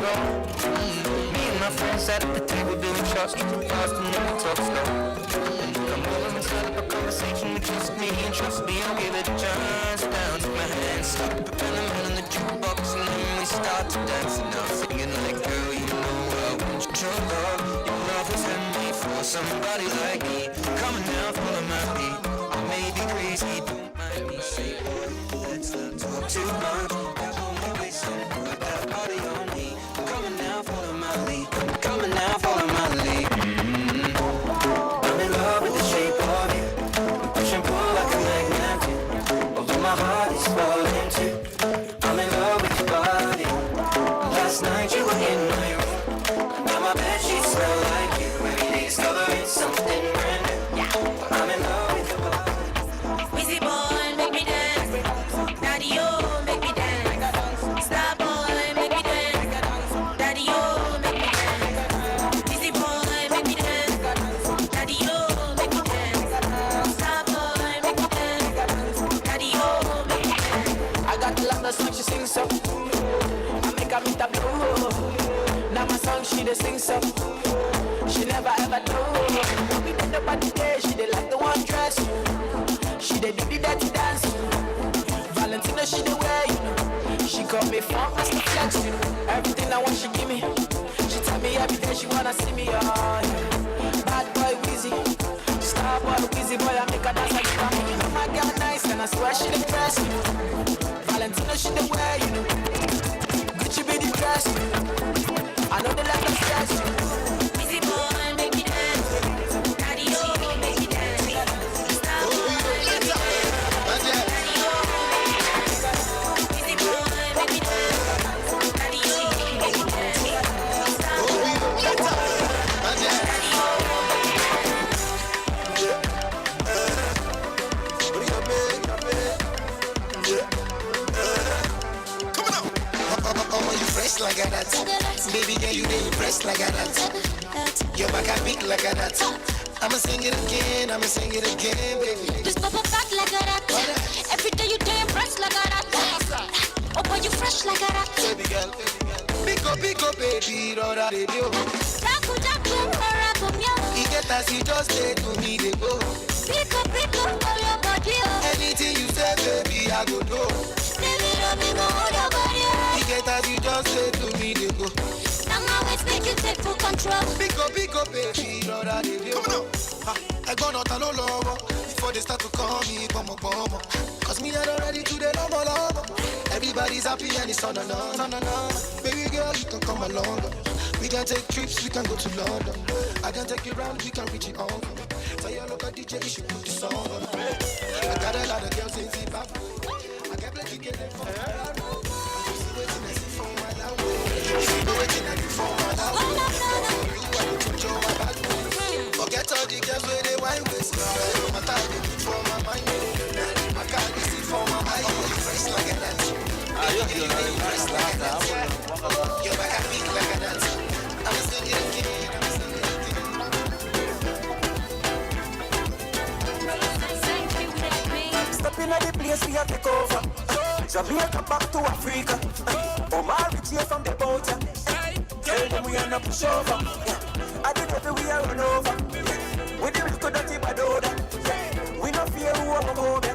go. Me and my friends sat at the table doing shots, tripping fast, and then we talk slow. And you come over and start up a conversation with just me, and trust me, I'll give it a chance. Down, take my hand, stop, put the man on the jukebox, and then we start to dance. And I'm singing like, girl, you know I want your love. Your love was handmade for somebody like me. Come on now, follow my lead. I may be crazy, don't mind me. Say, boy, let's not talk too much. Grab on my waist and put that body on me. Come on now, follow my lead. Come on now, follow my lead. I'm in love with the shape of you. We push and pull like a magnet do. Although my heart is falling too. I'm in love with your body. Last night you were in my room. Now my bed sheets smell like you. Every day discovering something brand new. I'm in love with your body. Wheezy boy, make me dance. Daddy, oh, make me dance. Star boy, make me dance. Daddy, oh, make me dance. Wheezy boy, make me dance. Daddy, oh, make me dance. Star boy, make me dance. Daddy, oh, make me dance. I got the love, the song she sings so. I make her meet the blue. Now my song she dey sing so. She never ever do. We did the party day, she dey like the one dress. She dey do the dirty dance. Valentino she dey wear, you know. She call me from Master Flex, you know. Everything I want she give me. She tell me every day she wanna see me, oh yeah. Bad boy Wheezy, star boy Wheezy boy, I make her dance like a you know my girl nice and I swear she dey dress, you know. Valentino she dey wear, you know. Gucci be the dress, you know. I know they like the stress, you know. Wheezy boy, make me dance. Daddy, oh, make me dance. Star boy, make me dance. Daddy, oh, make me dance. Wheezy boy, make me dance. Daddy, oh, make me dance. Star boy, make me dance. Daddy, oh, make me dance. Oh, you fresh like a that. Baby girl, you dey impress like a that. Your back I beat like a that. I'ma sing it again, I'ma sing it again, baby. Just pop up back like a rat. Every day you day impress like a rat. Oh boy, you fresh like a rat. Baby girl, pick up, baby, rora, baby. Oh. Jaku jaku, ora kumyo. E get as you just say to me, they go. Pick up, all your body. Oh. Anything you say, baby, I go do. Baby, don't be go hold your body. Oh. E get as you just say to me, they go. Now my waist make you take full control. Pick up, baby, rora, baby. Come on now. I got not a low before they start to call me, bomo. Cause me, I don't ready to the lomo lomo. Everybody's happy and it's on and on, on and on. Baby girl, you can come along. We can take trips, we can go to London. I can take you round, we can reach it all. Tell your local DJ you should put the song on. I got a lot of girls in Zimbabwe. I got plenty get them from Colorado. You see waiting I see from Malawi. You see waiting I do from Malawi. You are the control my bad. Forget all the girls where they wine with. No matter they do for my mind. I can't see for my eyes. You fresh like a that. You fresh like a that. Your back I beat like a that. I'm singing again. I'm singing again. Stepping at the place, we have take over. Jamaica back to Africa. Omar Richie from the boat. Tell them we are not push over. I did every we are run over. We the little dirty bad order. We no fear who are over.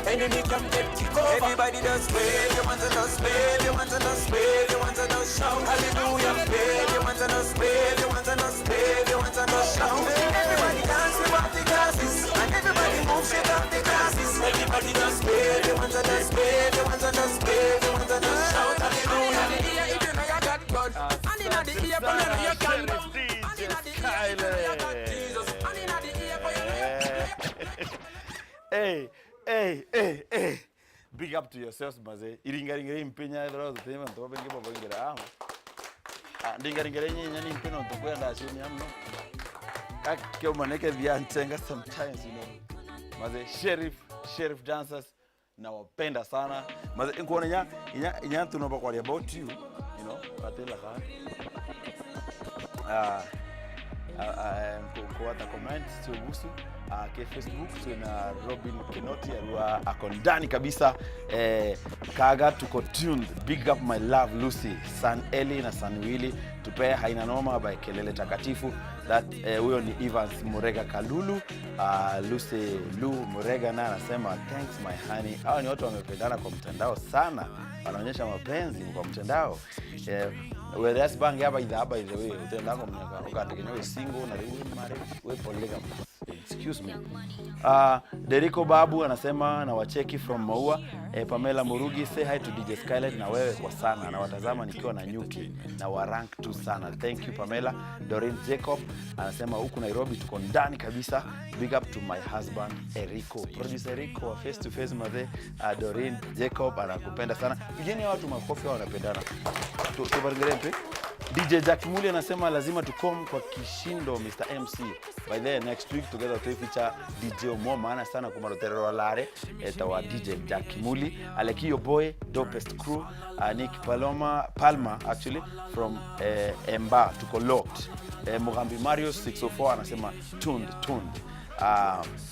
Enemy can get kick over. Everybody does wave, you want to just wave, you want to just wave, you want to just shout. Hallelujah, wave, you want to just wave, you want to just wave, you want to just shout. Everybody dance, we want the glasses, and everybody move, shake off the glasses. Everybody just wave, you want to just wave, you want to just wave, you want to just shout. Hallelujah. If you know you got God, and in the ear, you know you can. And in the ear, you know you got Jesus, and in the ear, you know you. Hey, hey, hey, hey. Big up to yourselves, maze. Iringaringere impenya rozo tema ntoba benge babongera aho. Ah, ndingaringere nyenya ni impeno ntokwenda ndashimi amno. Kakyo maneke viantenga sometimes, you know. Maze sheriff dancers nawapenda sana. Maze nkuona nya nya nya tunoba kwa about you, you know, atela ka. Ah, ah, kuwata comment sio busu. Ke Facebook tuna Robin Kinoti alua ako ndani kabisa. Kaga tuko tuned. Big up my love Lucy, San Eli na San Willy, tupee haina noma by Kelele Takatifu. That huyo ni Evans Murega Kalulu. Lucy Lu Murega naye anasema thanks my honey. Hawa ni watu wamependana kwa mtandao sana, wanaonyesha mapenzi kwa mtandao. Whereas bangi hapa idha by the way utendako mnyaka ukatekenya we single na we married we polygamous, excuse me. Deriko Babu anasema na wacheki from Maua. Pamela Murugi, say hi to DJ Skylight na wewe kwa sana, na watazama nikiwa na nyuki na warank tu sana. Thank you Pamela. Doreen Jacob anasema huku Nairobi tuko ndani kabisa. Big up to my husband Eriko, producer Eriko wa Face to Face mathe. Doreen Jacob anakupenda sana. Pigeni watu makofi, hao wanapendana. Tubarigere mpe. DJ Jack Muli anasema lazima tukom kwa kishindo Mr. MC. By the next week together to feature DJ Omo maana sana kumaroterero lare eta wa DJ Jack Muli. Alekio Boy, Dopest Crew, Nick Palma actually from Emba tuko locked. Mugambi Mario 604 anasema tuned tuned.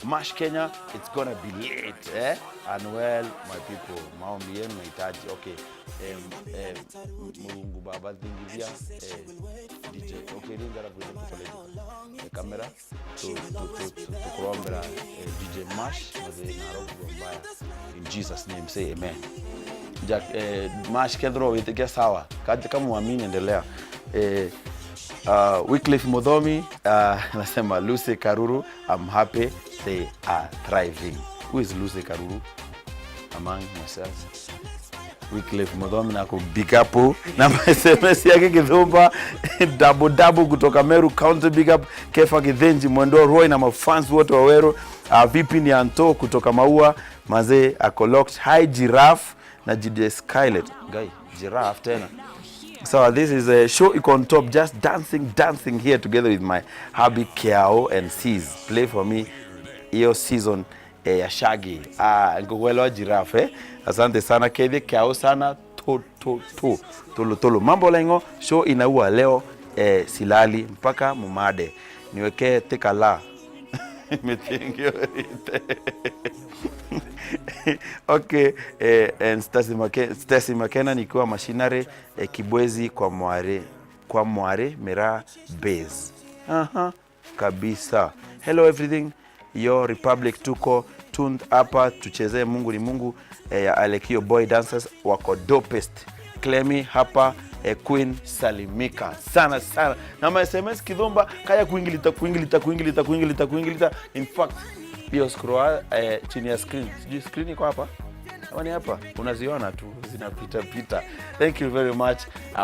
Mash Kenya, it's gonna be late, eh? And well, my people, maombi yenu nahitaji. Okay, Mungu Baba dhingivia DJ. Okay, ringara vile tukole kamera tu tukurombera DJ Mash maze narogo mbaya. In Jesus name say amen. Jack Mash Kedro witikia sawa. Kaje kama muamini endelea. Wycliffe Modhomi anasema Lucy Karuru, I'm happy they are thriving. Who is Lucy Karuru among myself? Wycliffe Modhomi na ku big up na SMS yake Kithumba double double kutoka Meru County. Big up Kefa Kithenji Mwendo Roy na mafans wote wa Weru. Vipi ni Anto kutoka Maua mazee ako locked. Hi Giraffe na GD Skylet. Guy, Giraffe tena. So this is a show iko on top, just dancing dancing here together with my hubby Kiao and Cs. Play for me hiyo season ya Shaggy. Ngokuelewa Giraffe eh. Asante sana Kethi Kiao sana to to to tolo tolo. Mambo lengo show inaua leo silali mpaka mumade. Niwekee tekala. Mitingio. Okay, and Stacy Makena nikiwa mashinare Kibwezi kwa mware Mera base. Aha, kabisa. Hello everything. Yo Republic tuko tuned hapa tuchezee Mungu ni Mungu ya Alekio Boy Dancers wako dopest. Clemi hapa Queen salimika sana sana. Na ma SMS Kithumba kaya kuingilita kuingilita kuingilita kuingilita kuingilita. In fact hiyo scroll chini ya screen. Sijui screen iko hapa? Kama ni hapa unaziona tu zinapita pita. Thank you very much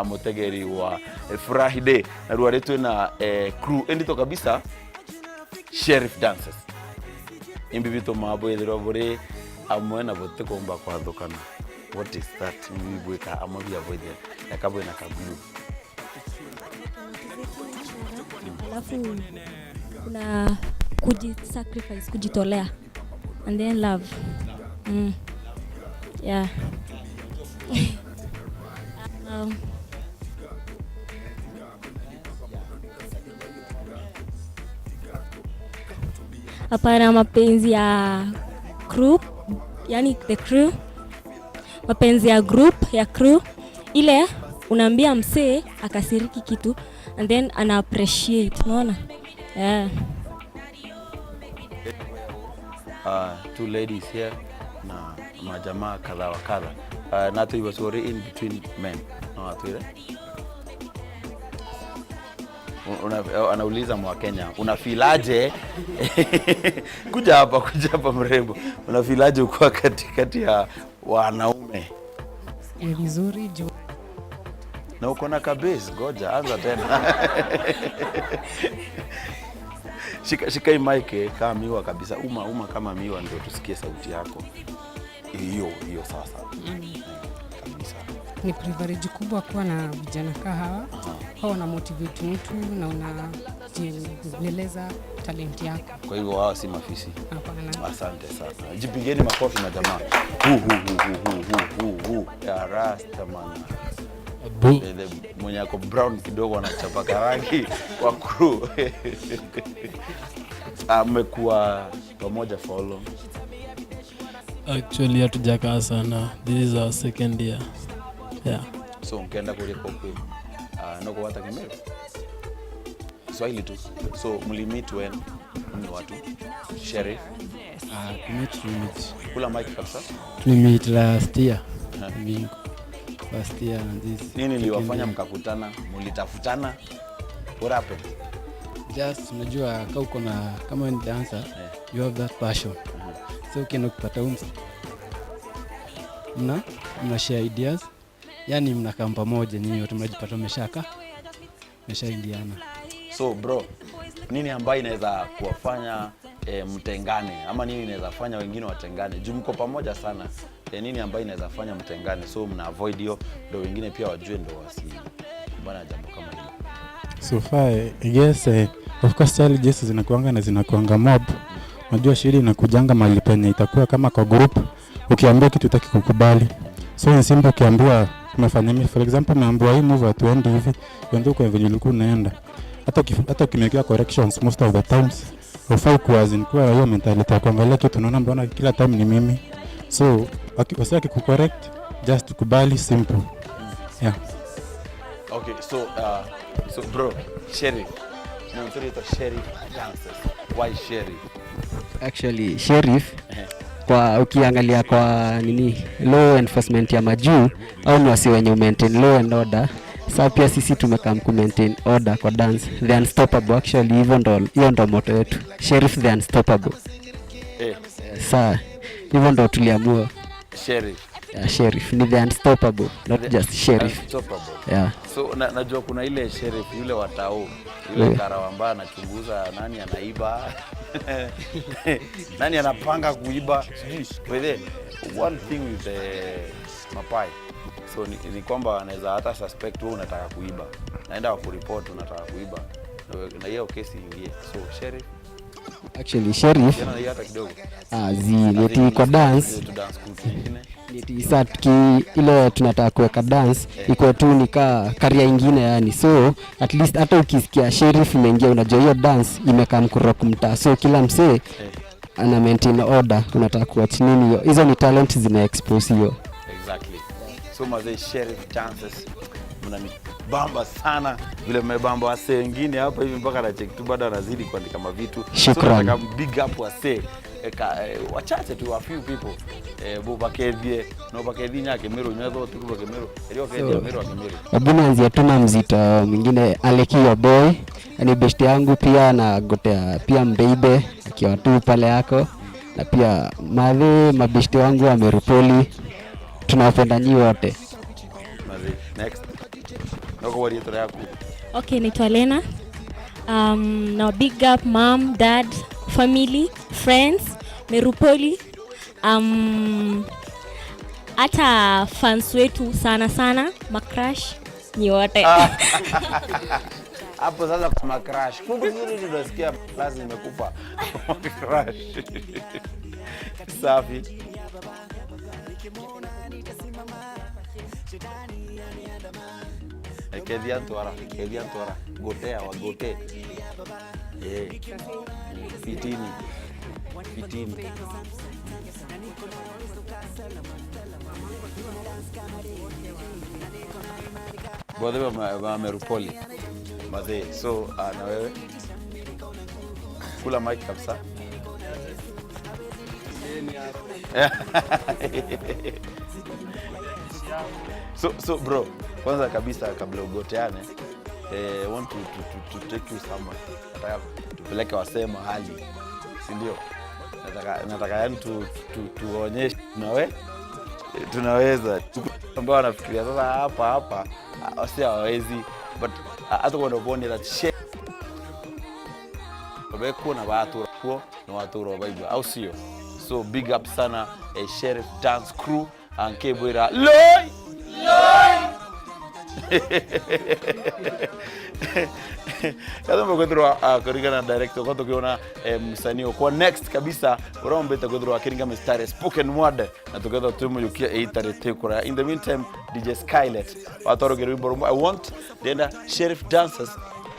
mutegeri wa Friday. Na ruaretwe na crew endito kabisa Sheriff Dancers. Imbi bito mabo ethirwa buri amwe na bote komba kwathukana. What is that? Mbibweka amwe bia boithe. Yakabwe na kablue. Alafu kuna kujisacrifice, kujitolea, and then love. Yeah. Hapana, mapenzi ya group, yani the crew, mapenzi ya group ya crew, ile unaambia msee akasiriki kitu and then ana appreciate, unaona? Yeah. Two ladies here na majamaa kadha wa kadha. Na tu was already in between men. No, atuire. Anauliza mwa Kenya, unafilaje? Kuja hapa mrembo. Unafilaje ukiwa katikati ya wanaume? Ni vizuri juu. Na uko na kabisa, ngoja anza tena. Shika hii mic kama miwa kabisa, uma kama miwa ndio tusikie sauti yako. Hiyo sasa. Kabisa. Ni privilege kubwa kuwa na vijana kama hawa. Hawa wana motivate mtu na unajiendeleza talent yako. Kwa hivyo hawa si mafisi. Hapana. Asante sana. Jipigeni makofi majamaa. Hu hu hu hu hu hu hu. Ya rasta man. Mwenye ako brown kidogo anachapa karangi wa crew. Mmekuwa pamoja for how long? Actually hatujakaa sana. This is our second year. Yeah. So mkienda kule koku noko wata Kimeru? Swahili tu. So mlimeet when ni watu Sheriff? Tumeet. Kula mic kabisa. Tulimeet last year. Bingo. Last year and this. Nini iliwafanya second year. mkakutana? Mulitafutana? What happened? Just unajua ka uko na kama wewe ni dancer, you have that passion. So ukienda kupata huyu mna share ideas. Yani mnakaa pamoja nyinyi wote mnajipata mmeshaingiana. So bro, nini ambayo inaweza kuwafanya mtengane ama nini inaweza fanya wengine watengane? Juu mko pamoja sana. Nini ambayo inaweza fanya mtengane? So mna avoid hiyo ndio wengine pia wajue ndio wasikumbana jambo kama hilo. So far, I guess, of course challenges zinakuanga na zinakuanga mob. Unajua shida inakujanga mahali penye itakuwa kama kwa group, ukiambiwa kitu hutaki kukubali. So in simple, ukiambiwa umefanya hivi, for example umeambiwa hii move hatuendi hivi, uende kwa venye ulikuwa unaenda. Hata ukimekewa corrections most of the times hufai kuwa as in kuwa na hiyo mentality ya kuangalia kitu unaona mbona kila time ni mimi. So wasi akikucorrect, just kubali, simple. Yeah. Okay, so bro, Sheriff. No, mtu anaitwa Sheriff Dancers. Why Sheriff? Actually Sheriff, kwa ukiangalia kwa nini law enforcement ya majuu au ni wasi wenye maintain law and order. Sa pia sisi tumekam ku maintain order kwa dance, the unstoppable. Actually hivyo ndo, hiyo ndo motto yetu, Sheriff the unstoppable. Sa hivyo ndo tuliamua. Sheriff. Yeah, Sheriff ni the unstoppable, not The just Sheriff. Unstoppable. Yeah. So najua kuna ile sheriff yule wa tao, yule karao ambaye anachunguza nani anaiba, nani anapanga kuiba. Sijui. By the way, one thing with the mapai, so ni kwamba anaweza hata suspect wewe unataka kuiba, naenda wakuripoti unataka kuiba na hiyo kesi ingie. So sheriff. Actually sheriff. Tena hiyo hata kidogo. Ah, zi, ni eti kwa dance. Tu dance crew nyingine. Ni eti sa ile tunataka kuweka dance ikuwe tu ni ka career ingine yani, so at least hata ukisikia sheriff imeingia unajua hiyo dance imekaa mkurock mtaa, so kila msee ana maintain order. Unataka kuwatch nini hiyo, hizo ni talent zina expose hiyo. Exactly. So mazee, Sheriff Dancers mnanibamba sana vile mmebamba wasee wengine hapa hivi mpaka nacheki tu bado anazidi kuandika mavitu. Shukrani. So nataka big up wasee wachache tu, a few people bo bakedhie no bakedhi nyake mero nyatho tuku bakemero erio kedhie So, mero akemero. Hebu nianzie tu na mzito mwingine, Aleki boy ni best yangu pia, na gotea pia Mbeibe akiwa tu pale yako, na pia madhe mabeshte wangu wa Merupoli, tunawapenda nyi wote. Mazee, next. Noko wali yetu yaku. Okay, naitwa Lena. Now big up mom, dad, family, friends, Merupoli. Hata fans wetu sana sana, macrush ni wote. Hapo sasa kwa macrush. Kumbe vizuri tunasikia lazima imekufa. Macrush. Safi. Kedhian tuara, kedhian tuara. Gotea wa gote. Fitini. Fitini. Bodhe wa Merupoli. Mazee, so na wewe? Kula mic kabisa. So bro, kwanza kabisa kabla ugoteane, want to take you somewhere. Nataka tupeleke wasee mahali, si ndio? Nataka yani tuonyeshe tunaweza. Ambao wanafikiria sasa hapa hapa wasee hawawezi, but hata kwa ndio that shit. Babekuwa na watu kuo na watu robaigwa, au sio? So big up sana Sheriff Dance Crew anke bwira loi loi. Kathomba kwithirwa kuringana na director kwa tukiona msanii kwa next kabisa urombete kwithirwa akiringa mistari spoken word na tuketha tumuyukia eitarete kura. In the meantime DJ Skylet watorogere wimbo rumwe I want denda Sheriff Dancers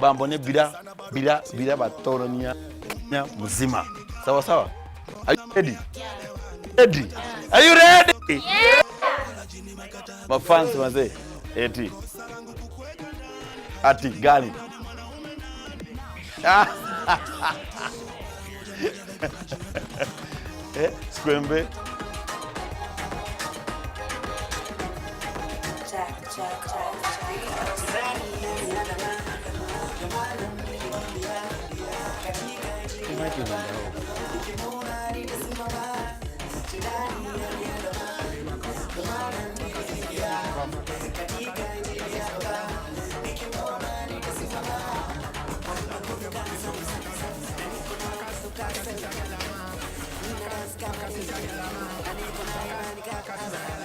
bambone bira bira bira batononia. Kenya mzima. Sawa sawa? Are you ready? Ready? Are you ready? Yeah. Mafans mazee. Eti. Ati gani? Skwembe.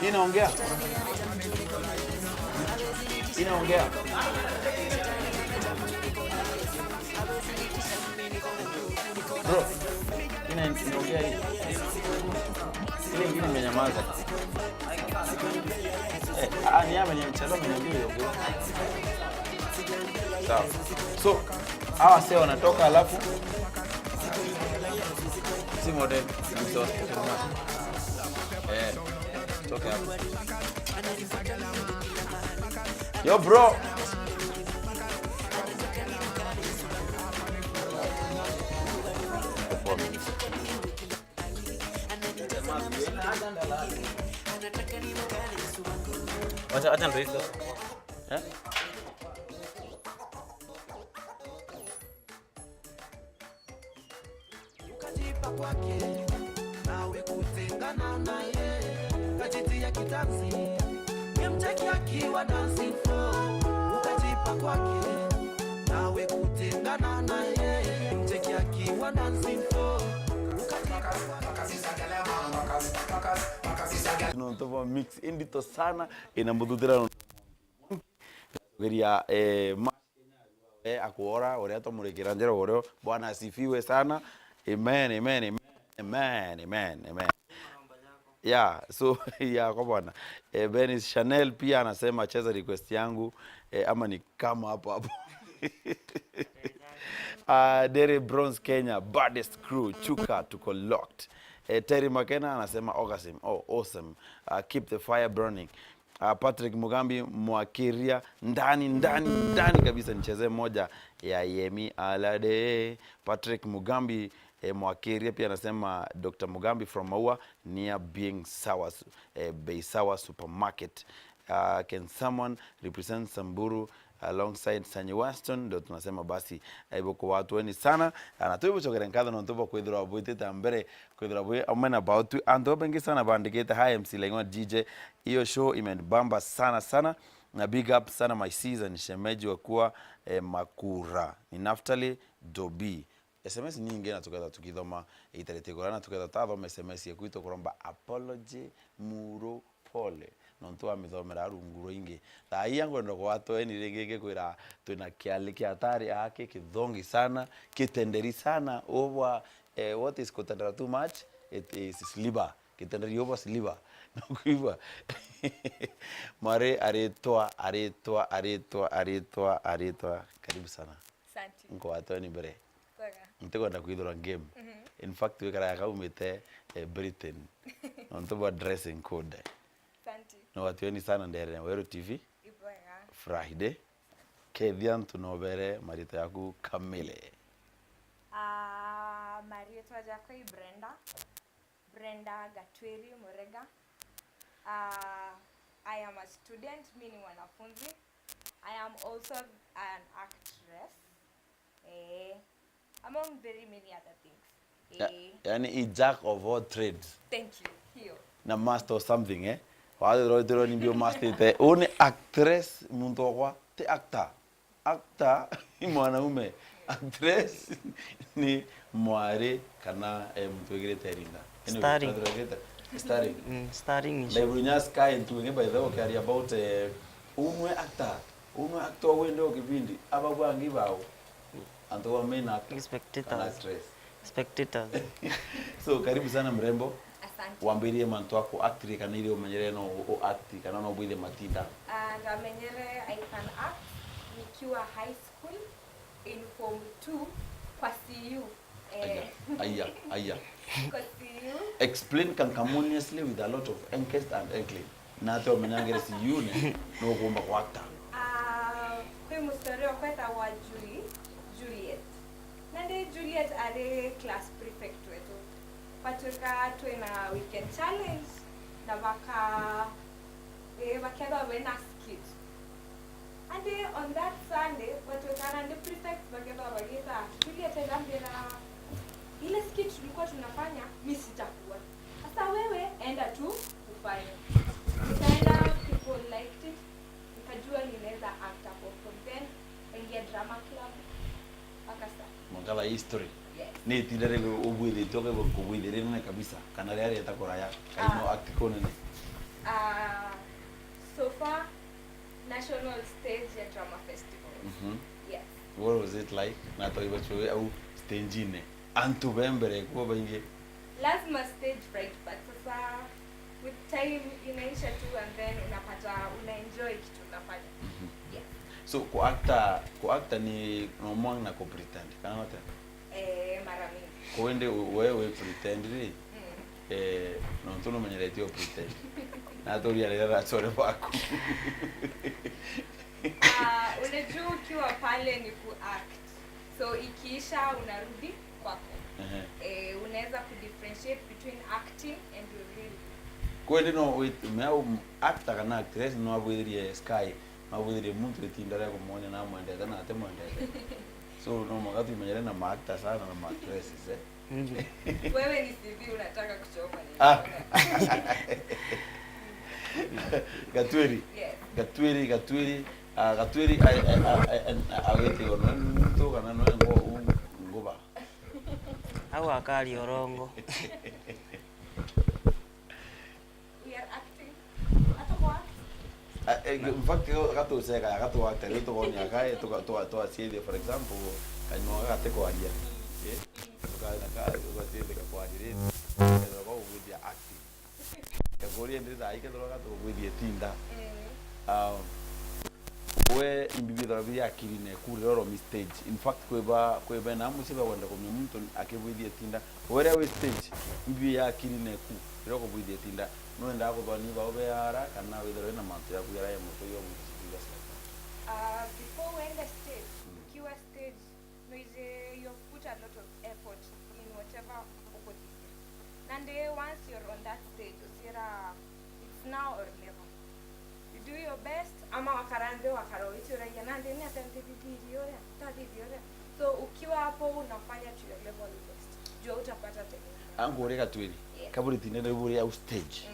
Inaongea. Inaongea. Bro, inaongea hii. Ile ingine imenyamaza. Ni yeye mwenye ameniambia iongee. Sawa. So, hawa sasa wanatoka alafu si model ni sawa. Toka hapo. Yo bro. Acha ndio hizo. Eh? Ukajipa kwake nawe kutengana naye kajitia kitanzi nimcheki akiwa dancing floor ukajipa kwake nawe kutengana naye nimcheki akiwa dancing floor Tunatoa mix indito sana inamuthuthira geria akuora uria tumurikira njera urio. Bwana asifiwe sana. Amen, amen, amen, amen, amen. Yeah, so yeah kwa bwana. Benis Chanel pia anasema cheza request yangu ama ni kama hapo hapo. Dere Bronze Kenya, baddest crew, Chuka tuko locked. Terry Makena anasema orgasm. Oh, awesome. Keep the fire burning. Patrick Mugambi Mwakiria ndani ndani ndani kabisa, nichezee moja ya Yemi Alade. Patrick Mugambi Mwakiria pia anasema Dr. Mugambi from Maua near being Sawa, Beisawa supermarket. Can someone represent Samburu alongside Sanyi Weston? Ndio tunasema basi hivyo kwa watu weni sana anatuibuchokera nkatho no ntubo kwithirwa bwitite mbere kwithirwa bwi omena about antu bengi sana bandikite hi MC Lengo DJ, hiyo show imenibamba sana sana na big up sana my season shemeji wa kuwa Makura ni Naftali Dobi. SMS nyingi na tuketha tukithoma itarete na tuketha tathoma SMS yakuito kuromba apology muro pole nontu amithomera rungu rwingi thaa iya ngwenda gwatwo ni ringi ngikwira twina kiali kia hatari ake kithongi sana kitenderi sana over what is kutendera too much it is sliver kitenderi over sliver nokuiva mare aretwa aretwa aretwa aretwa aretwa karibu sana. Asante. Ngo watwo ni mbere ntikwenda kwithura game. In fact wikaraga kaumite Britain nontu bwa dressing code. No watueni sana ndere na Wero TV. Friday kethia ntunobere marito yaku kamile. Marito jakwa i Brenda Gatweri Murega. I am a student, mimi ni mwanafunzi. I am also an actress. Among very many other things. Yani i jack of all trades. Thank you. Hiyo. Na master or something Wathirwo ni bio master te. Une actress muntu wakwa te actor. Actor ni mwanaume. Actress ni mwari kana mtu wigirite rinda. Starring. Starring. Starring. Ndaibunya sky ntu by the way carry about unwe actor. Unwe actor wendo kipindi abagwangi bao. Antu wa main actor. Spectators. Actress. Spectators. So karibu sana mrembo. Asante. Wambirie mantu wako actri kana ile umenyere no o acti kana no bwithe matinda. Ndamenyere I can act nikiwa high school in form 2 kwa CU. Aya, aya, aya. Kwa CU. Explain cancamoniously with a lot of interest and inkling. Nate omenyangere CU ne no kumba kwakta. Kwi mustori okweta wa Julie, Juliet. Nande Juliet ari class prefect wetu. Patuka twina weekend challenge na baka bakenda wena skit. And on that Sunday watu na the prefect bakenda bagita Juliet endambira ile skit tulikuwa tunafanya mimi sitakuwa. Sasa wewe enda tu ufanye. Nikaenda, people liked it. Nikajua ninaweza act hapo. From then ingia drama club mpaka sasa. Mangala history. Yes. Ni tindere obwithe toke kubwithe nene kabisa. Kana rere etakoraya. Kaino act konene. So far national stage ya drama festival. Yes. What was it like? Na to ibacho au stage ne. Antu bembere kuwa bainge. Lazima stage fright, but sasa with time inaisha tu and then unapata unaenjoy kitu unafanya. Yes. So kuacta ni nomwang na kupretend. Kana wote? Mara mingi. Kuende wewe pretend ri. No ntuno menyerete pretend. Na tori arera chore wako. Unajua ukiwa pale ni kuact. So ikiisha unarudi kwako. Unaweza kudifferentiate between acting and real. Kweli no with meau actor kana actress no abwithirie sky no abwithirie muntu etindare kumuonya na mwendete na atemwendete. So no magati menyere na ma actor sana na ma actresses Wewe ni CV unataka kuchoma nini? Gatwiri. Yes. Gatwiri Gatwiri awete ono muntu kana no ngo ngoba. Au akali orongo. We are acting. Atakuwa In fact gato seka gato actor to gonya kae to to asiede for example kanywa gate kwaria. Ka gatiende ka kwaria. Pero go with the acting. Kagoria ndi dai ke droga to with the tinda. We imbibi dora akiri ne kurero mi stage. In fact kweba na musiba wenda komya muntu akebwithie tinda. Where we stage imbibi ya akiri ne ku rero kubwithie tinda. No enda kuthwa ni bao beara kana withero na mantu ya kugera ya muto yo mutsiga. Before we end the stage, ukiwa stage noise you put a lot of effort in whatever uko thithia. Nande once you're on that stage usira it's now or never. You do your best ama wakaranze wakaroichuragia nande ni atante bibiri ora tadidi ora. So ukiwa hapo unafanya to your level best. Jua utapata tena. Angu Gatwiri. Kaburi tinene buri au stage.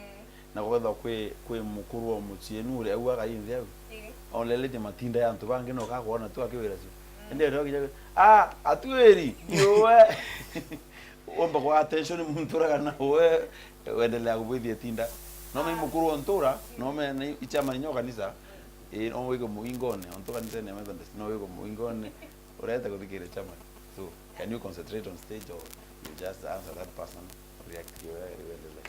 Na kwetha kwe mukuru wa mucienu uri au againthi au. Onlelete matinda ya antu bangi no kakuona tu akiwira cio. Ende ro kijaga Atwiri yowe. Omba kwa attention muntu kana we wendelea kubwithie tinda. No me mukuru wa ntura no me ichama nyo kanisa. No wiko muingone onto kanisa ne Methodist no wiko muingone ureta kuthikira chama. So can you concentrate on stage or you just answer that person react kiwe wendelea?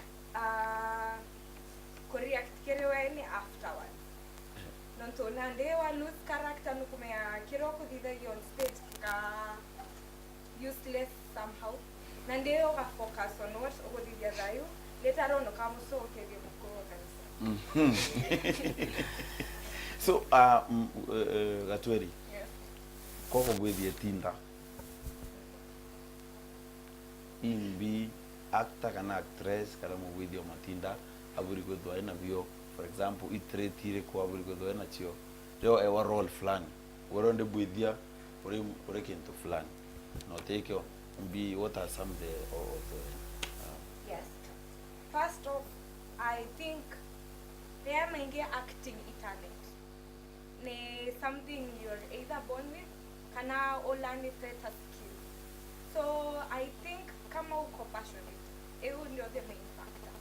Kureact kirewe ni afterwards. Nonto nande wa lose character nukumea kiroko thithagia on stage ka useless somehow. Nande oga focus on what uguthithia thayu later on ukamucokeria mukuru wa kanisa. So Gatwiri. Yes. Koko bwithie tinda. Imbi actor kana actress kana mubwithie matinda aburi kwithwa ena bio for example itretire kwa aburi kwithwa ena chio reo ewa role fulani weronde bwithia uri kintu fulani no take mbi what are some the of the Yes. First off, I think there maingi acting talent ni something you're either born with kana o learn it as a skill. So I think kama uko passionate, hiyo ndio the main factor.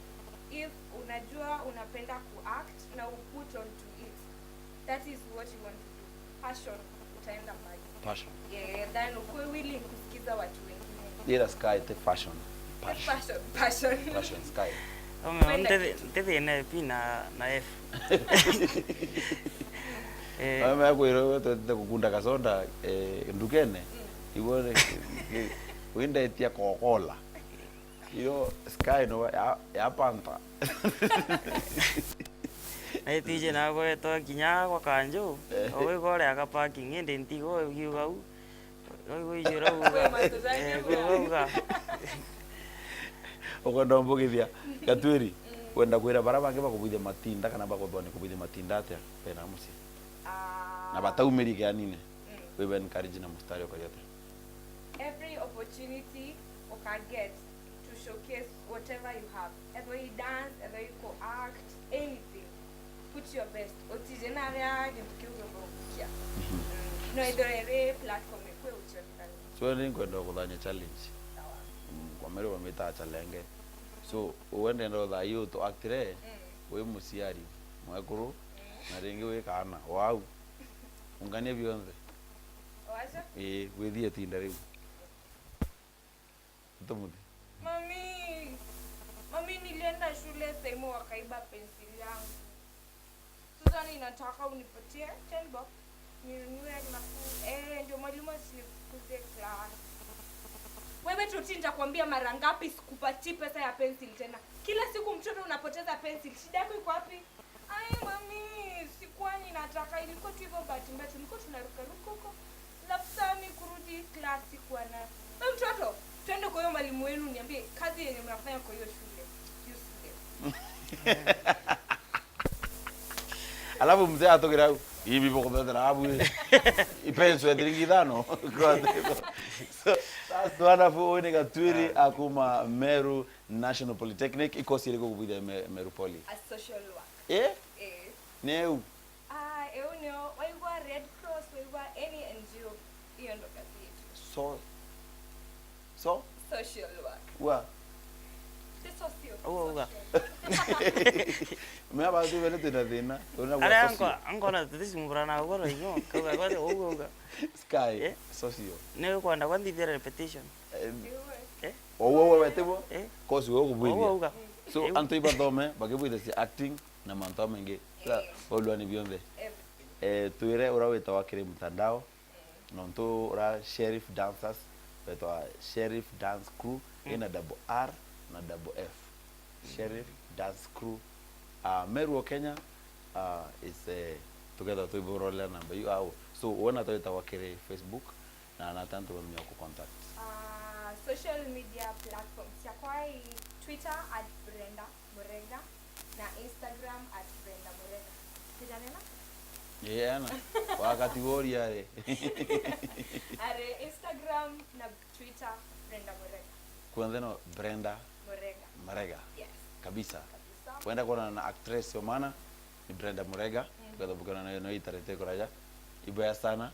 If unajua unapenda kuact na uput on to it, that is what you want to do. Passion utaenda mbali. Passion. Yeah, then ukuwe willing kusikiza watu wengine. Ira sky te fashion. Passion. Passion, passion. Passion sky. Ntete na P na F. Ame akwira twetete kukunda kasonda ndukene. Iwone Winda etia Coca-Cola. Iyo sky no ya ya panta. Na itije na gwetwa nginya gwa kanju ogwikore aka parking indi ntigo ugiuga u oigwijura uga uga Ukwenda mbugithia Gatwiri wenda kwira bara bangi bakubithia matinda kana bakuthwa ni kubithia matinda atia bena muci na bataumirie kianine we ben encourage na mustari ukaria atia. Every opportunity you can get to showcase whatever you have, either you dance, either you go act, anything, put your best. Otije na ria kintu kiugokia no either ere platform ekwe uchekana. So ni kwenda kuthanya challenge kwa mere wameta challenge so uwende ndo tha iyo to actire we musiari mwekuru na ringi we kana wau unganie bionthe wacha withie tinda riu tumuthi. Mami, nilienda shule sehemu wakaiba penseli yangu. Sasa ninataka unipatie 10 bob ninunue nafuu. Ndio mwalimu asinifukuze class. Wewe Tuti, nitakwambia mara ngapi sikupatii pesa ya pencil tena. Kila siku mtoto unapoteza pencil. Shida yako iko wapi? Ai mami, sikuwa ninataka, ilikuwa tu hivyo bahati mbaya, tulikuwa tunaruka ruka huko. Alafu sasa mimi kurudi class sikuwa na. Wewe mtoto, twende kwa hiyo mwalimu wenu niambie kazi yenye mnafanya kwa hiyo shule. Useless. Alafu mzee atokera hivi boko abu ipenso ya thiringi ithano. So that's wonderful. Ni Gatwiri akuma Meru National Polytechnic ikosi iliko kubithia Meru Poly. A social work. Neu. Eu neo waigwa Red Cross, waigwa any NGO, hiyo ndo kazi yetu. So social work. Wa uga uga me aba tu vele tena thina una Ara anko anko na tutisimbura na ugo ro kauga kwa uga uga sky socio ne kwanda kwa ndithia repetition owo wetewo kosi wo kubwithia Uga uga. So antu ibathome bakibwithia cia acting na mantu maingi olwa ni bionthe twire ura witwa kiri mtandao nontu ura Sheriff Dancers wetwa Sheriff Dance Crew ina double R na double F. Sheriff Dance Crew Meru Kenya is together to iborole namba you au so wona to witwa kiri Facebook na natantu bamenya ku contact. Social media platforms yakwai Twitter at Brenda Murega na Instagram at Brenda Murega. Tijanena? Yeah, na wakati woria re. Are Instagram na Twitter Brenda Murega. Kwanza no Brenda Murega. Murega. Yes. Kabisa. Kwenda kuona na actress yomana ni Brenda Murega. Tukathabukana nayo no itarete kuraja. Ibaya sana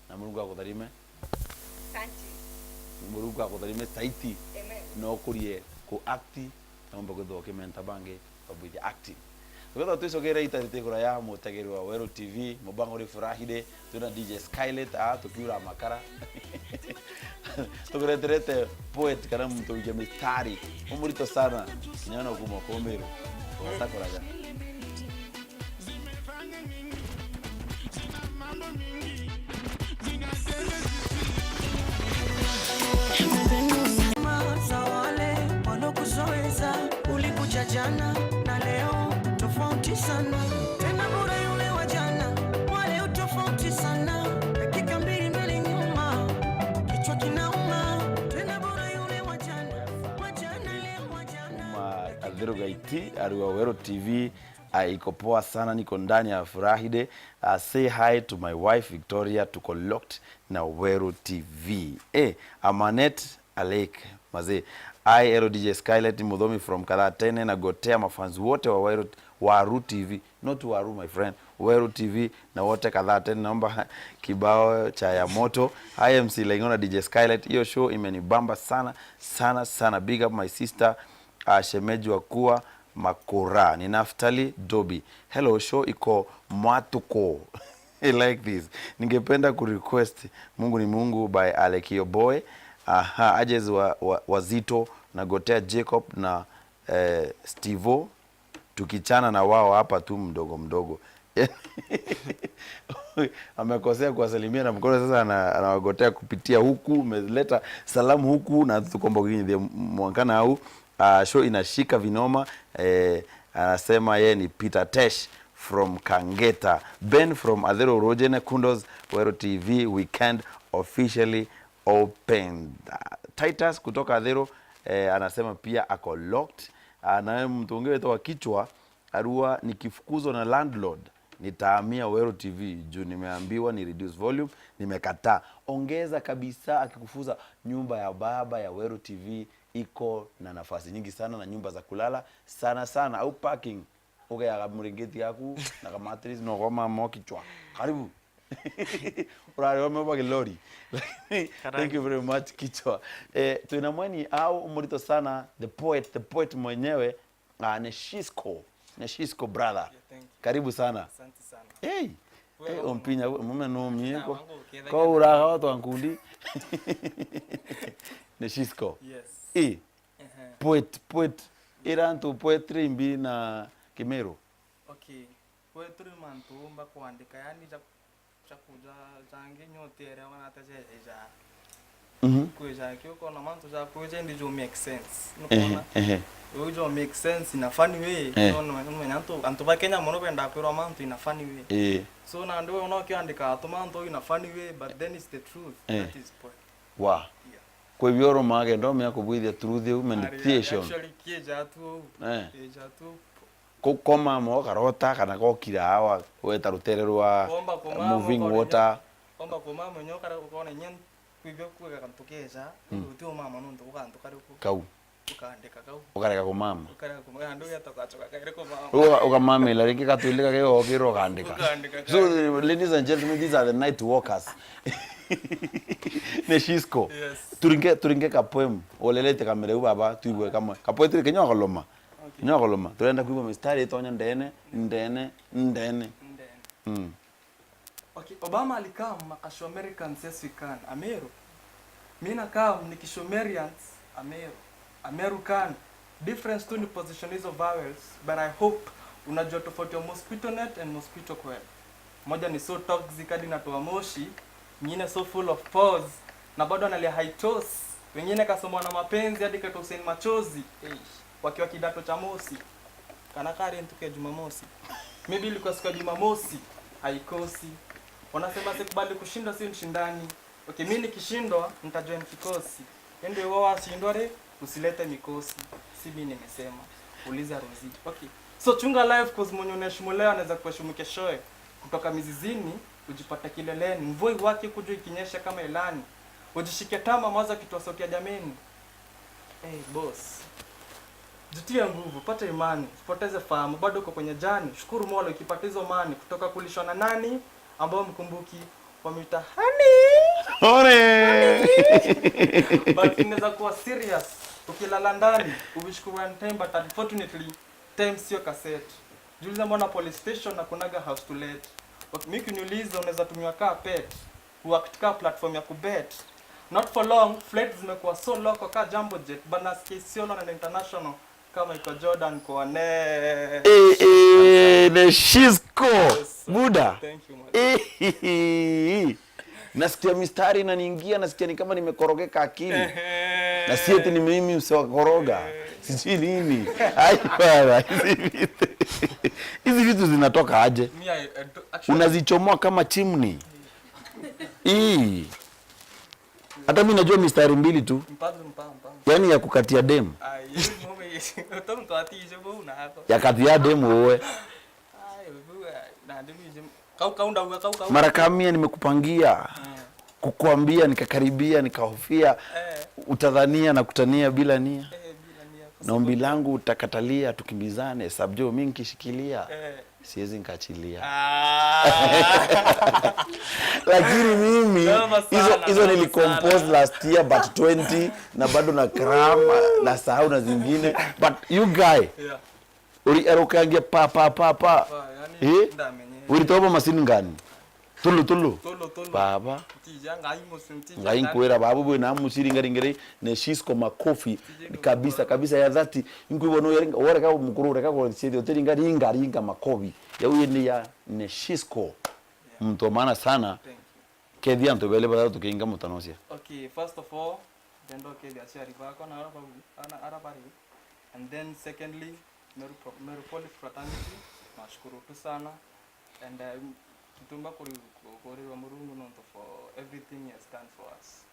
na Mulungu akutharime. Asante. Mulungu akutharime saiti. Amen. No kurie ku acti na mbo kwithwo ukimenta bangi babwithia acting. Tuketha twicokere itarite kuraya mutegeri wa Weru TV mubango ri furahide twina DJ Skylet tukiura makara tukureterete poet kana muntu wike mistari umurito sana kinyana kuma komeru wasakuraja. Ulikuja jana na leo tofauti sana, tena bora yule wa jana wale tofauti sana, dakika mbili mbele nyuma kichwa kinauma, tena bora yule wa jana wa jana leo wa jana. Athirugaiti ariwa Weru TV iko poa sana, niko ndani ya Furahide. Say hi to my wife Victoria, tuko locked na Weru TV. Amanet Alek mazee I Ero DJ Skylet Mudhomi from Kalatene na gotea mafans wote wa Weru, Waru TV, not Waru my friend, Weru TV na wote Kalatene, naomba kibao cha ya moto. IMC Lengona DJ Skylet, hiyo show imenibamba sana sana sana. Big up my sister shemeji wa kuwa Makura ni Naftali Dobi. Hello, show iko mwatuko. I like this. Ningependa ku request Mungu ni Mungu by Alekio Boy. Aha, Ajes wazito na Gotea Jacob na Stevo, tukichana na wao hapa tu mdogo mdogo. Amekosea kuwasalimia na mkono, sasa anawagotea kupitia huku. Umeleta salamu huku na tukomba kinyi mwankana au show inashika vinoma. Anasema yeye ni Peter Tesh from Kangeta, Ben from Adhero Rojene Kundos, Wero TV weekend officially opened. Titus kutoka Adhero anasema pia ako locked. Na mtu mwingine wa kichwa arua, nikifukuzwa na landlord nitahamia Wero TV juu nimeambiwa ni reduce volume, nimekataa. Ongeza kabisa. Akikufuza nyumba ya baba ya Wero TV iko na nafasi nyingi sana na nyumba za kulala sana sana au parking ugeaga muringiti yaku na kamatris no goma mo kichwa karibu urari wame lori. Thank you very much kichwa. Tuna mweni au murito sana the poet mwenyewe Neshisco brother. Yeah, karibu sana. Asante sana. Hey, hey, ompinya mume no mieko. Kwa uraha watu wankundi. Neshisco. Yes. Eh. Poet irantu poetry mbi na Kimeru. Okay. Poetry mantu mba kuandika yani chakuja jange nyotere wana taje eja. Kuja kyo na mantu ja kuja ndi jo make sense. Nukona. Ujo make sense in a funny way. No no antu antu ba Kenya mono benda kwirwa mantu in a funny way. So na ndo ono kiandika atu mantu in a funny way, but then it's the truth. That is point. Wow. Yeah. Kwa hivyo mage ndo mya kubwithia truth you meditation. Actually kieja tu. Kieja tu. Kukoma mo karota kana kokira hawa weta rutere rwa moving water. Komba koma monyo kara ukona nyen kwibyo kuga kantukeza utio mama nondo ukantu kariku. Kau. Ukaandika kau. Ukareka kumama. Ukareka kumama ndo yatokachoka kaire kumama. Ukamama ila riki katwilika ke okiro ukaandika. So ladies and gentlemen, these are the night walkers. Neshisco. Yes. Turinge ka poem olelete kamere baba tuibwe kama. Ka poetry kenya koloma. Kenya koloma. Turenda kuibwa mistari itonya ndene ndene ndene. Okay, Obama alikam akashow Americans yes we can. Ameru. Mimi nakam nikishow Americans Ameru. American. Difference tu ni position hizo vowels, but I hope unajua tofauti ya mosquito net and mosquito coil. Moja ni so toxic hadi inatoa moshi, nyingine so full of pores na bado analia high toss. Wengine kasomwa na mapenzi hadi katosen machozi. Wakiwa kidato cha mosi. Kana kare ntuke Jumamosi. Maybe ilikuwa siku ya Jumamosi, haikosi. Wanasema sikubali kushindwa si mshindani. Okay, mimi nikishindwa nitajoin kikosi. Ndio wao washindwa usilete mikosi. Si mimi nimesema. Uliza Rozi. Okay. So chunga life cause mwenye unaheshimu leo anaweza kuheshimu keshoe. Kutoka mizizini ujipata kileleni. Mvua wake kujua ikinyesha kama ilani. Ujishike tama mwanzo kitoa sauti ya jameni. Hey boss. Jitie nguvu, pata imani, usipoteze fahamu, bado uko kwenye jani. Shukuru Mola ukipata hizo mani kutoka kulishwa na nani ambao mkumbuki wameita honey. Honey. But inaweza kuwa serious ukilala ndani ubishukuru one time, but unfortunately time sio cassette. Jiuliza mbona police station na kunaga house to let. Mimi kuniuliza unaweza tumiwa kaa pet, huact kaa platform ya kubet. Not for long, flight zimekuwa so low kwa kaa jumbo jet, but na sio na international kama iko Jordan kwa ne. Neshisco. Yes, Buda. Thank you man. Nasikia mistari inaniingia, nasikia ni kama nimekorogeka akili. Na si eti ni mimi usiwakoroga. Sijui nini. Ai bana, hizi vitu zinatoka aje? Unazichomoa kama chimney. Hata mimi najua mistari mbili tu. Yaani ya kukatia demu. Ya katia demu wewe. Mara kamia nimekupangia. Kukuambia nikakaribia nikahofia. Utadhania na kutania bila nia. Na ombi langu utakatalia tukimbizane sabjo mimi nikishikilia. Siwezi nikaachilia. Lakini mimi hizo nilicompose last year but 20 na bado na krama na sahau na zingine, but you guy uri arokangia pa pa pa pa. Ulitoba masini ngani? Tulu tulu. Tulu tulu. Baba. Tija ngai musinti. Ngai nkwera babu bwe namusiringaringere ne Shisco makofi kabisa kabisa ya dhati nkwibona woreka mukuru ureka ko oteringa ringa ringa makobi yauye ni ya ne Shisco mtu maana sana kethia ntu bele batatu tukiinga mutanosia. Okay, first of all then okay the ashari bako na ana arabari and then secondly Meru Meru Fraternity nashukuru tu sana and kitumba kurirwa Murungu nonto for everything he has done for us.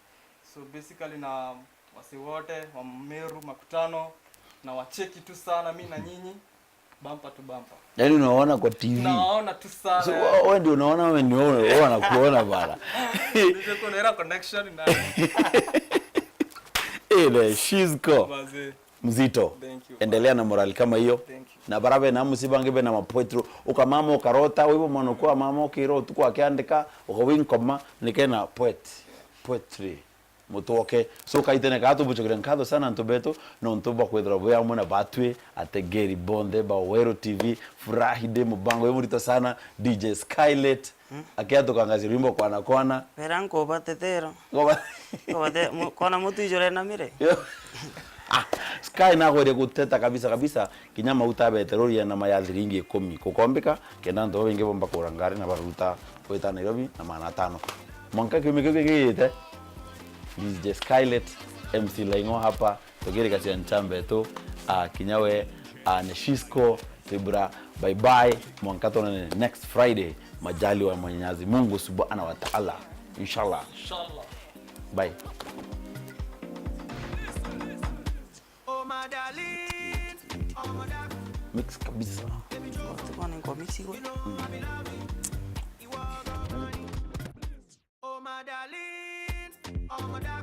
So basically na wasi wote wa Meru makutano na wacheki tu sana mi na nyinyi bumper to bumper. Yaani unaona kwa TV. Naona tu sana. So wewe ndio unaona wewe ndio wewe wanakuona bana. Ndio kuna era connection na. Ile Shisco. Mzito. Endelea na morali kama hiyo. Na barabe na musibange be na mapoetro ukamama ukarota wibo mwana kwa mama ukiro tuko akiandika ukawinkoma nikena poetry mutoke so kaitene katu buchokire nkatho sana ntubeto no ntuba kwethira bwa mwana batwe ategeri bonde ba Wero TV furahi de mubango yomurito sana DJ Skylet akiatukangazi rwimbo kwana kwana vera nkoba tetero ngoba kona mutu ijore na mire. Sky nagwere guteta kabisa kabisa kinyama utabeteroria na maya thiringi 10 kukombeka kenda ndo bingi bomba kurangari na baruta kweta Nairobi na mana 5 mwanka kimikeke DJ Skylet MC Laingo hapa tugere kati ya nchambe tu kinyawe Neshisco Tibra bye bye mwanka tonane next Friday majali wa Mwenyezi Mungu Subhanahu wa Ta'ala inshallah inshallah bye. Mix kabisa. Oh my darling, oh my darling.